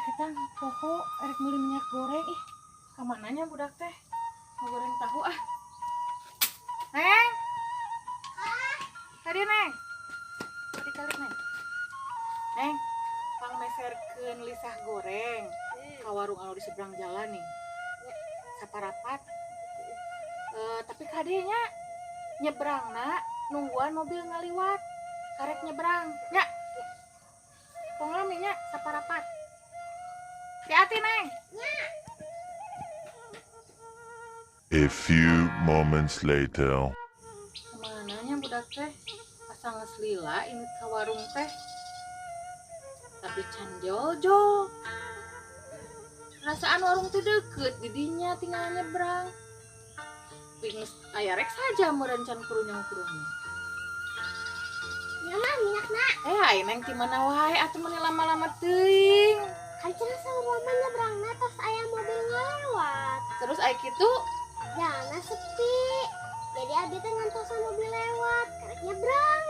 Ketang poho erek meuli minyak goreng ih. Ka mananya budak teh? Mau goreng tahu ah. Neng. Tadi Neng. Tadi kali Neng. Neng, pangmeserkeun lisah goreng ka warung anu di seberang jalan nih. Saparapat. Tapi kadenya nyebrangna nungguan mobil ngaliwat. Karek nyebrang. Nya. Tong lami nya saparapat. Hati-hati, Neng. A few moments later. Kemana nya budak teh? Asa geus lila ini ka warung teh. Tapi can jol-jol. Perasaan warung teh deket didinya tinggal nyebrang. Tapi geus aya rek saja meureun can kurunyung-kurunyung. Ya mah minyakna. Ai Neng ti mana wae atuh meuni lama-lama teuing. Kan cenah saur mama nyebrangna tos aya mobil ngalewat. Terus ai kitu Jalanna sepi. Jadi abi teh ngantosan mobil lewat, karek nyebrang.